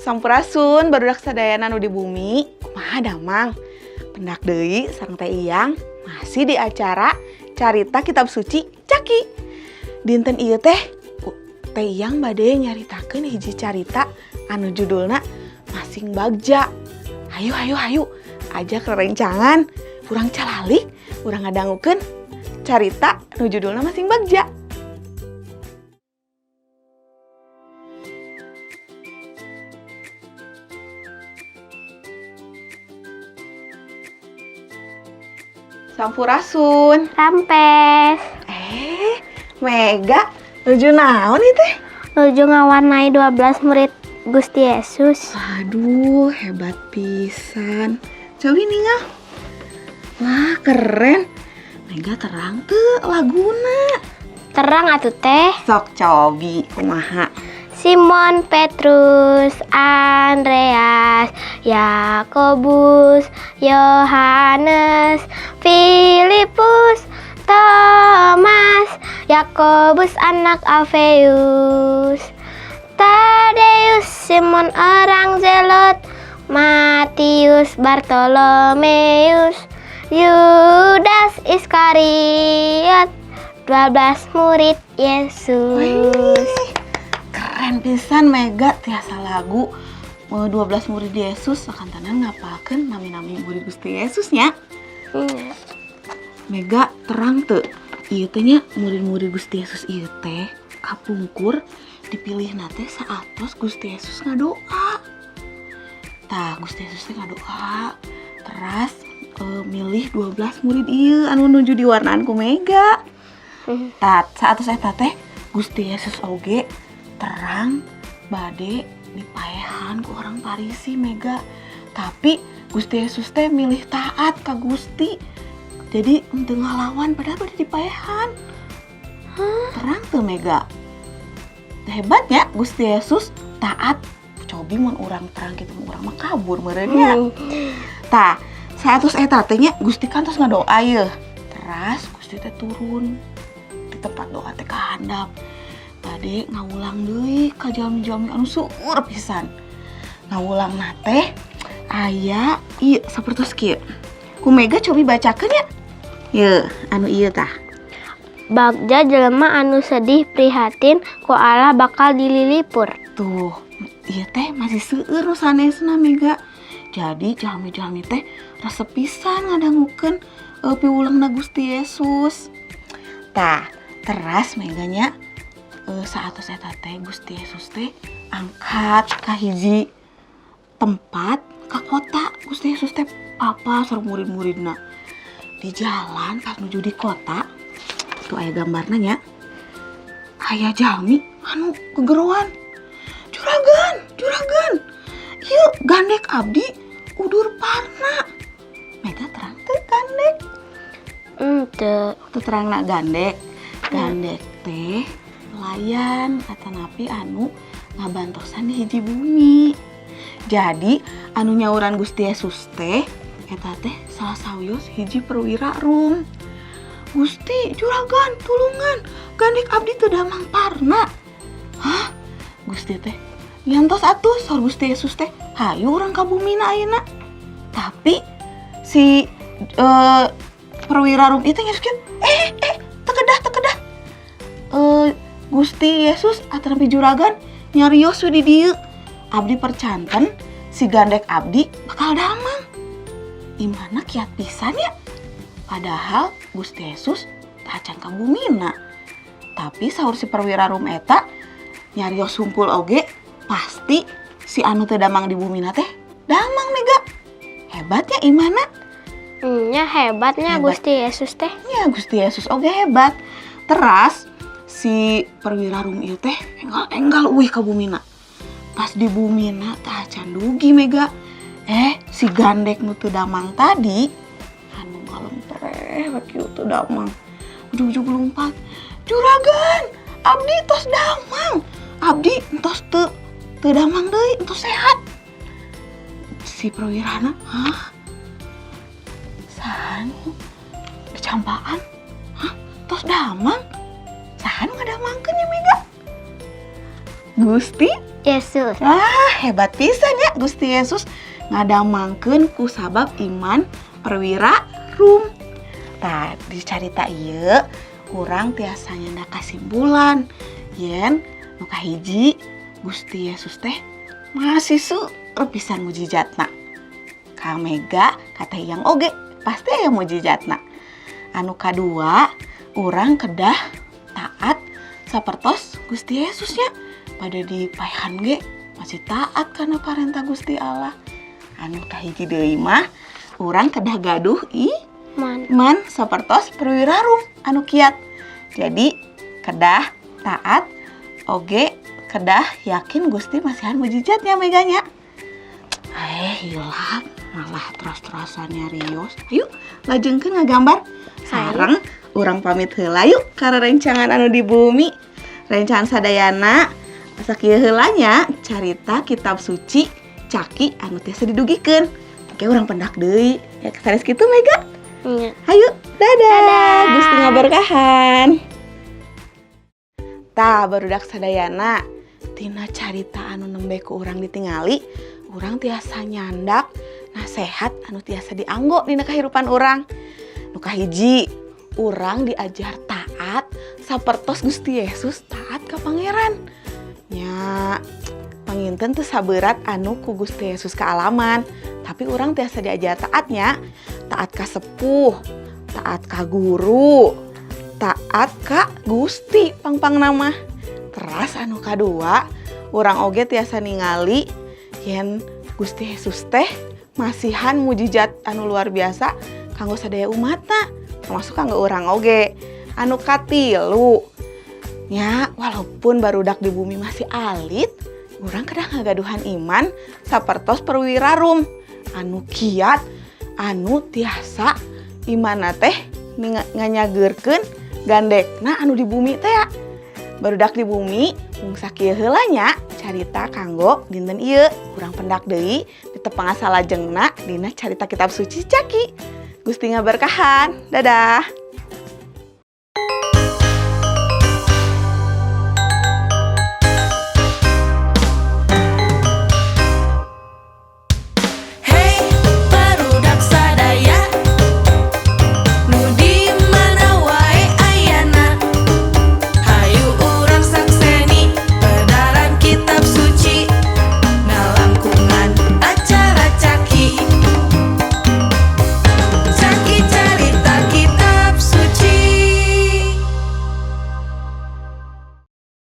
Sampurasun barudak sadayana nu di bumi. Kumaha damang? Pendak deui sareng Teh Iyang masih di acara Carita Kitab Suci Caki. Dinten ieu teh Teh Iyang bade nyaritakeun hiji carita anu judulna Masing Bagja. Hayu hayu hayu, ajak rerencangan urang calalik, urang ngadangukeun carita nu judulna Masing Bagja. Sampurasun. Rampes. Mega, nuju naon ieu teh? Nuju ngawarnai 12 murid Gusti Yesus. Aduh, hebat pisan. Cobi ningal. Wah, keren. Mega terang teu laguna. Terang atuh teh. Sok cobi kumaha. Simon Petrus, Andreas, Yakobus, Yohanes, Filipus, Thomas, Yakobus anak Alfeus, Tadeus, Simon orang Zelot, Matius, Bartolomeus, Yudas Iskariot, 12 murid Yesus. Wih, keren pisan Mega tiasa lagu 12 murid Yesus sakantenan ngapalkeun nami-nami murid Gusti Yesus nya. Mega terang teu ieu teh nya murid-murid Gusti Yesus ieu teh kapungkur dipilihna teh saatos Gusti Yesus ngadoa. Tah Gusti Yesus teh ngadoa teras milih 12 murid ieu anu nuju diwarnaan ku Mega. Tah saatos eta teh Gusti Yesus oge terang bade dipaehan ku orang Parisi Mega. Tapi Gusti Yesus teh milih taat ka Gusti. Jadi henteu ngalawan padahal bade dipaehan. Terang tuh Mega. Hebatnya Gusti Yesus taat. Cobi mun urang terang kitu urang mah kabur meureun nya. Tah, saatos eta teh nya Gusti kan tos ngadoa yeuh. Teras Gusti teh turun di tempat doa teh ka handap. Bade ngawulang deui ka jalmi-jalmi anu seueur pisan. Ngawulangna teh aya ieu sapertos kieu. Ku Mega cobi bacakeun nya. Yeuh, anu ieu tah. Bagja jelema anu sedih prihatin ku Allah bakal dililipur. Tuh, ieu teh masih seueur nu sanesna Mega. Jadi jalmi-jalmi teh resep pisan ngadangukeun piwulangna Gusti Yesus. Tah, teras Meganya saatos eta teh Gusti Yesus teh angkat ka hiji tempat ka kota. Gusti Yesus teh apa sareng murid-muridna. Di jalan pas nuju di kota tuh aya gambarna nya. Aya jalmi anu kegeroan. Juragan, juragan. Ieu gandek abdi udur parna. Mega terang teu gandek? Teu. Teu terangna gandek. Gandek teh pelayan atanapi anu ngabantosan di hiji bumi. Jadi anu nyauran Gusti Yesus teh eta teh salah sawios hiji perwira Rum. Gusti juragan tulungan gandek abdi teu damang parna. Hah? Gusti teh nyantos atuh saur Gusti Yesus teh hayu urang ka bumina ayeuna. Tapi si perwira Rum itu ngeus tekedah tekedah. Gusti Yesus atanapi juragan nyarios we di dieu. Abdi percanten si gandek abdi bakal damang. Imana kiat pisan ya? Padahal Gusti Yesus tacan ka bumina. Tapi saur si perwira Rum eta nyarios hungkul oge pasti si anu teu damang di bumina teh damang Mega. Hebatnya imana? Nya hebatnya Hebat. Gusti Yesus teh. Nya Gusti Yesus oge hebat. Teras si perwira Rum ieu teh enggal-enggal uih ka bumina. Pas di bumina tah can dugi Mega. Si gandek nu teu damang tadi anu ngalempreh we kieu teu damang. Ujug-ujug lumpat. Juragan, abdi tos damang. Abdi entos teu damang deui, entos sehat. Si perwirana, hah? Saha nu dicampaan? Hah? Tos damang? Saha nu ngadamangkeun nya Mega? Gusti Yesus. Ah, hebat pisan ya Gusti Yesus ngadamangkeun ku sabab iman perwira Rum. Tah, di carita ieu urang tiasa nyandak kasimpulan yen nu kahiji, Gusti Yesus teh masih seueur pisan mujizatna. Ka Mega, ka Teh Iyang oge pasti aya mujizatna. Anu kadua, urang kedah taat sapertos Gusti Yesus nya, pada dipaehan ge masih taat kana parentah Gusti Allah. Anu kahiji deui mah, urang kedah gaduh i Man. man sapertos perwira Rum anu kiat. Jadi kedah taat oge kedah yakin Gusti masihan mujizatnya, Meganya. Eh, hilap malah terus-terusan nyarios. Ayo lajengkeun ngagambar. Sareng urang pamit heula yuk karena rencangan anu di bumi. Rencangan sadayana, sakieu heula nya carita kitab suci caki anu tiasa didugikeun. Oke, urang pendak deui. Ya, sanes kitu, Mega? Nya. Ayo, dadah. Dadah. Gusti ngaberkahan. Tah, barudak sadayana, tina carita anu nembe ku urang ditingali, urang tiasa nyandak nasehat anu tiasa dianggo dina kahirupan urang. Nu kahiji, urang diajar taat sapertos Gusti Yesus taat ka Pangeran. Nya, panginten teu saberat anu ku Gusti Yesus kaalaman, tapi urang tiasa diajar taatnya, taat ka sepuh, taat ka guru, taat ka Gusti pangpangna mah. Teras anu kadua, urang oge tiasa ningali yen Gusti Yesus teh masihan mujizat anu luar biasa kanggo sadaya umatna, termasuk kanggo urang oge. Anu katilu nya, walaupun barudak di bumi masih alit, urang kedah ngagaduhan iman sapertos perwira Rum anu kiat, anu tiasa imanna teh nganyageurkeun gandekna anu di bumi teh ya. Barudak di bumi, mung sakieu heula nya carita kanggo dinten ieu. Urang pendak deui di tepang salajengna dina carita kitab suci caki. Gusti ngaberkahan. Dadah.